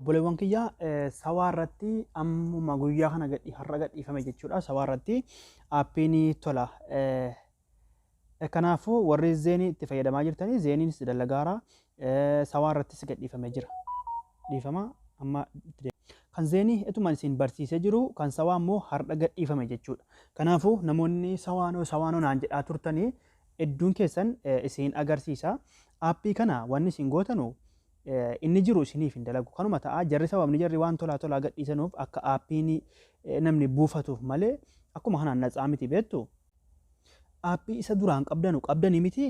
Obboleewwan kiyya, sawaa irratti ammuma guyyaa kana gadhi har'a gadhiifame jechuudha. Sawaa irratti aappiin tola. Kanaafuu warri zeenii itti fayyadamaa jirtanii zeeniinis dalagaara. Sawaa irrattis gadhiifamee jira. Dhiifama amma itti deema. Kan zeenii ituma isin barsiisee jiru, kan sawaa immoo har'a gadhiifame jechuudha. Kanaafuu namoonni sawaanoo sawaanoo naan jedhaa turtanii hedduun keessan isin agarsiisa. Aappii kana wanni isin gootanu inni jiru isiniif hin dalagu. Kanuma ta'a, jarri sababni jarri waan tolaa tolaa gadhiisanuuf akka aappiin namni buufatuuf malee akkuma kanaan natsaa miti beektu. Aappii isa duraan qabdanu qabdanii miti,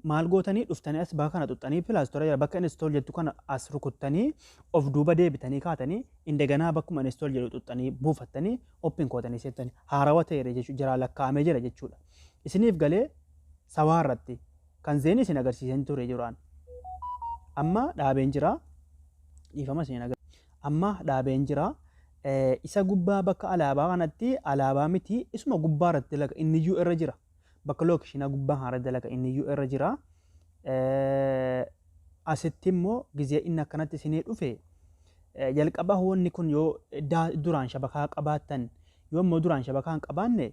maal gootanii dhuftanii as bakka kana xuxxanii Play Store jira, bakka install jettu kana as rukuttanii of duuba deebitanii kaatanii indaganaa bakkuma install jedhu xuxxanii buufattanii open gootanii seettanii haarawa ta'eera jechuudha, jiraa lakkaa'amee jira jechuudha. Isiniif galee sawaa irratti kan zeenii isin agarsiisan ture duraan. Amma dhaabeen jira. Dhiifama isin agarsiisa. Amma dhaabeen jira. Isa gubbaa bakka alaabaa kanatti, alaabaa miti, isuma gubbaa irratti dalaga, inni iyyuu irra jira. Bakka lookeeshinaa gubbaa kanarra dalaga, inni iyyuu irra jira. Asitti immoo gizee inni akkanatti isinii dhufe jalqaba wanni kun yoo duraan shabakaa qabaattan, yoo immoo duraan shabakaa hin qabaanne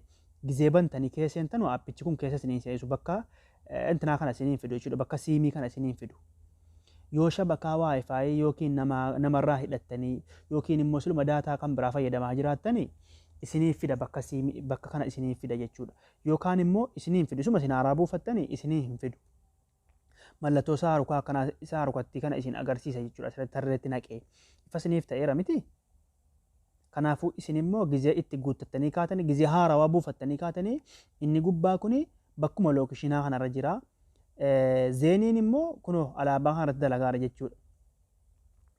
gizee bantanii keessa seentanu aappichi kun keessa isiniin seensu, bakka intinaa kana isiniin fidu jechuudha, bakka siimii kana isiniin fidu. Yoo shabakaa WiFi yookiin nama namarraa hidhattanii yookiin immoo siluma daataa kan biraa fayyadamaa jiraattanii isiniif fida, bakka siimii bakka kana isiniif fida jechuudha. Yookaan immoo isiniin fidu, isuma isin haaraa buufattanii isinii hin fidu. Mallattoo isaa rukaa akkanaa isaa rukattii kana isin agarsiisa jechuudha. Asirratti tarreetti naqee. Ifa isiniif ta'eera miti? Kanaafuu isin immoo gizee itti guuttattanii kaatanii, gizee haarawaa buufattanii kaatanii, inni gubbaa kuni bakkuma lookeeshinaa kanarra jira. Zeeniin immoo kunoo alaabaa kanarratti dalagaara jechuudha.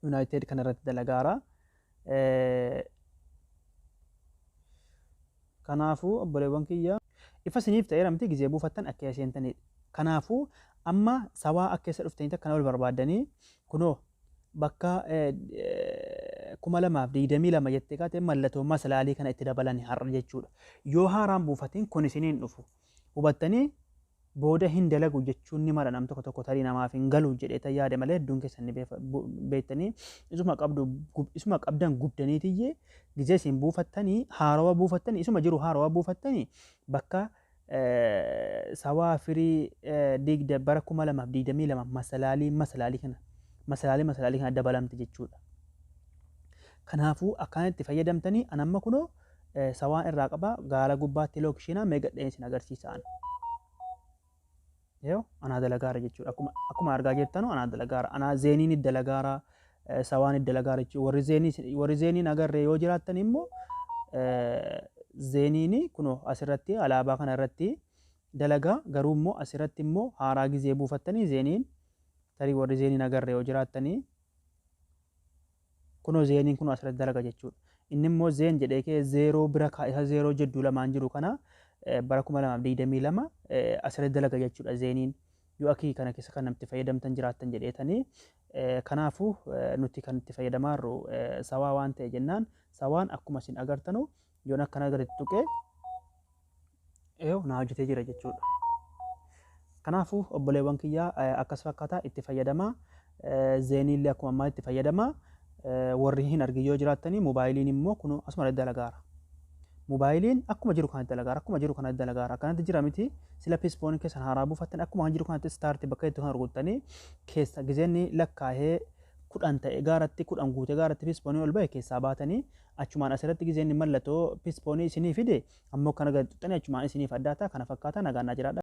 United kanarratti dalagaara. Kanaafuu obboleewwan kiyya, ifa isiniif ta'eera miti gizee buufattan akka seentanidha. Kanaafuu amma sawaa akka keessa dhuftanii akkana ol barbaaddanii kunoo bakka 2022 jettee kaatee mallattoo masalaalii kana itti dabalanii har'a jechuudha. Yoo haaraan buufatiin kun isiniin dhufu hubattanii booda hin dalagu jechuun ni mala, nam tokko tokko tarii namaaf hin galu jedhee tan yaade malee hedduun keessan ni beektanii isuma qabdu, isuma qabdan gubdaniitiyyee gizee isin buufattanii haarawa buufattanii isuma jiru haarawa buufattanii bakka sawaa firii digda bara 2022 masalaalii masalaalii kana masalaalii masalaalii kana dabalamte jechuudha. Kanaafuu akkaan itti fayyadamtanii an amma kunoo sawaan irraa qaba, gaara gubbaatti lookeeshinaa mee gadheen isin agarsiisa an. Yoo anaa dalagaara jechuudha. Akkuma argaa jirtanu anaa dalagaara. Anaa zeeniin dalagaara, sawaan dalagaara jechuudha. Warri zeeniin agarree yoo jiraattan immoo zeeniin kunoo asirratti alaabaa kana irratti dalagaa, garuu immoo asirratti immoo haaraa gizee buufattanii zeeniin tarii warri zeeniin agarree yoo jiraattanii kunoo zeeniin kunoo asirratti dalaga jechuudha. Inni immoo zeen jedhee kee zeeroo bira isa zeeroo jidduu lamaan jiru kana bara 2022 asirratti dalaga jechuudha zeeniin. Yoo akii kana keessa kan namatti fayyadamtan jiraattan jedheetanii, kanaafuu nuti kan itti fayyadamaa jirru sawaa waan ta'e jennaan sawaan akkuma isin agartanu yoon akkana gadi tuqee naa hojjetee jira jechuudha. Kanaafuu obboleewwan kiyyaa, akkas fakkaata, itti fayyadamaa. Zeeniillee akkuma ammaa itti fayyadamaa. Warri hin argin yoo jiraattanii moobaayiliin immoo kun asuma dalagaara. Moobaayiliin akkuma jiru kanatti dalagaara. Akkuma jiru kanatti dalagaara. Akkanatti jira miti, sila Psiphon keessan haaraa buufattan akkuma jiru kanatti start bakka itti kan rukuttanii keessa gizeenni lakkaa'ee 10 ta'e gaaratti 10 guutee gaaratti Psiphonii ol bahe keessaa baatanii achumaan asirratti gizeenni mallattoo Psiphonii isinii fide ammoo kana gadi xuxxanii achumaan isiniif addaata. Kana fakkaata, nagaan naa jiraadha.